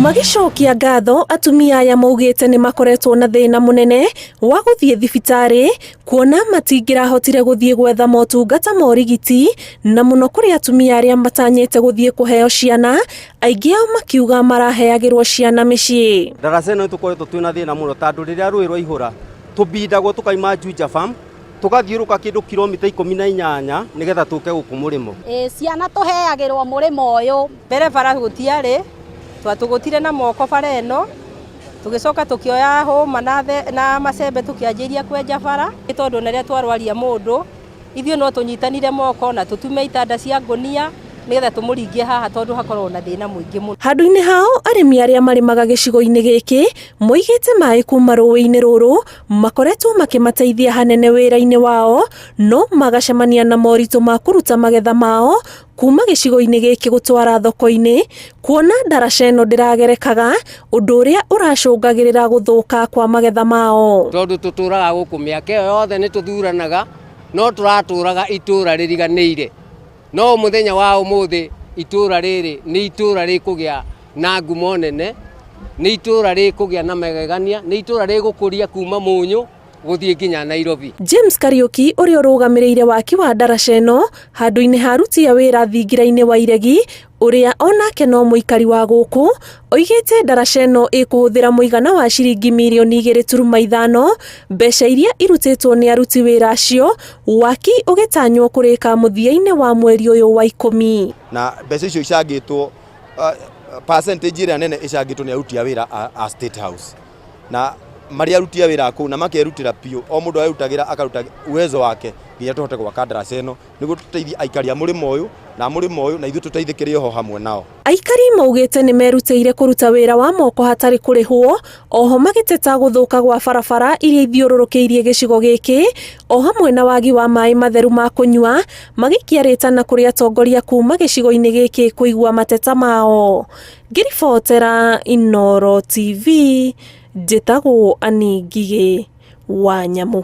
Magĩcokia ngatho, atumia aya maugĩte nĩ makoretwo na thĩna mũnene wa gũthiĩ thibitarĩ kuona matingĩrahotire gũthiĩ gwetha motungata ma ũrigiti, na mũno kũrĩ atumia arĩa matanyĩte gũthiĩ kũheo ciana, aingĩ ao makiuga maraheagĩrwo ciana mĩciĩ. Ndaraca ĩno nĩtũkoretwo twĩna thĩna mũno tondũ rĩrĩa rũĩ rwaihũra tũbindagwo tũkaima Juja Farm tũgathiũrũka kĩndũ kilomita 18 nĩgetha tũke gũkũ mũrĩmo. Ĩĩ ciana tũheagĩrwo mũrĩmo ũyũ. Mbere bara gũtiarĩ, twatũgũtire na moko bara ĩno, tũgĩcoka tũkĩoya hũma na, na macembe tũkĩanjĩria kwenja bara, nĩ tondũ ona rĩrĩa twarwaria mũndũ, ithuĩ no tũnyitanire moko na tũtume itanda cia ngũnia nĩgetha tũmũringie haha tondũ hakoragwo na thĩna mũingĩ mũno. Handũ-inĩ hao, arĩmi arĩa marĩmaga gĩcigo-inĩ gĩkĩ moigĩte maĩ kuma rũĩ-inĩ rũrũ makoretwo makĩmateithia hanene wĩra-inĩ wao, no magacemania na moritũ ma kũruta magetha mao kuma gĩcigo-inĩ gĩkĩ gũtwara thoko-inĩ, kuona ndaraca ĩno ndĩragerekaga, ũndũ ũrĩa ũracũngagĩrĩra gũthũka kwa magetha mao. Tondũ tũtũraga gũkũ mĩaka ĩyo yothe nĩ tũthuranaga, no tũratũraga itũra rĩriganĩire. No mũthenya wa ũmũthĩ itũra rĩrĩ nĩ itũra rĩkũgĩa na ngumo nene, nĩ itũra rĩkũgĩa na magegania, nĩ itũra rĩgũkũria kuma Mũnyũ gũthiĩ nginya Nairobi. James Kariũki ũrĩa ũrũgamĩrĩire waki wa ndaraca ĩno handũ-inĩ ha aruti a wĩra thingira-inĩ wa Iregi ũrĩa onake no mũikari wa gũkũ oigĩte ndaraca ĩno ĩkũhũthĩra mũigana wa ciringi mirioni 2.5 mbeca iria irutĩtwo nĩ aruti wĩra acio waki ũgĩtanywo kũrĩka mũthia-inĩ wa mweri ũyũ wa 10. Na mbeca icio icangĩtwo percentage ĩrĩa nene ĩcangĩtwo nĩ aruti a wĩra a State House na marĩ aruti a wĩra kũu na makerutĩra biũ, o mũndũ arutagĩra akaruta uwezo wake nginya tũhote gwaka ndaraca ĩno nĩguo tũteithie aikari a mũrĩmo ũyũ na mũrĩmo ũyũ na ithuĩ tũteithĩkĩre oho hamwe nao. Aikari maugĩte nĩ merutĩire kũruta wĩra wa moko hatarĩ kũrĩhwo, oho magĩteta gũthũka gwa barabara iria ithiũrũrũkĩirie gĩcigo gĩkĩ, o hamwe na wagi wa maĩ matheru ma kũnyua, magĩikia rĩtana kũrĩ atongoria kuma gĩcigo-inĩ gĩkĩ kũigua mateta mao. Ngĩribotera Inooro TV, njĩtagwo Annie Ngigĩ wa Nyamũ.